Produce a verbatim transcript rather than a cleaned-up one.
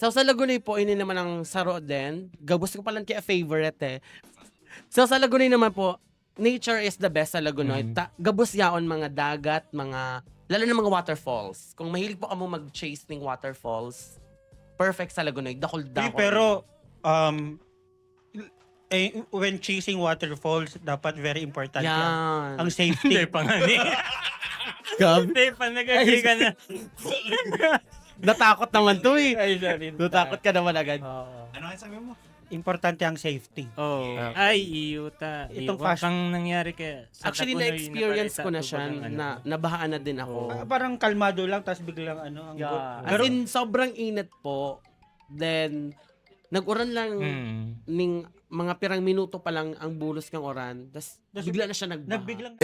So, sa Lagonoy po, ini naman ang saro din. Gabos ko palang kaya favorite eh. So, sa Lagonoy naman po, nature is the best sa Lagonoy. Mhm. Ta- gabos yaon, mga dagat, mga, lalo na mga waterfalls. Kung mahilig po kamo mag-chase ng waterfalls, perfect sa Lagonoy. Dakol-dakol. Pero, um, eh, when chasing waterfalls, dapat very important yan. Yan. Ang safety. Hindi pa nga ni. Gab, Hindi pa, nag-agree ka na. natakot naman to eh. Ay, sorry. Natakot ka naman agad. Oo. Ano nga sabi mo? Importante ang safety. Oh, Ah. Ay, iyo ta. Itong Iyo, wag fast- kang nangyari kaya. Sa Actually, Tapunoy, na-experience ko na nakalita siya ko ba ng ano? na nabahaan na din ako. Oo. Ah, parang kalmado lang, tapos biglang ano, ang Yeah. gu- As Pero, in, sobrang init po. Then, nag-uran lang Mm. ning mga pirang minuto pa lang ang bulos ng uran. Tapos, Tas bigla na siya nagbaha. nagbiglang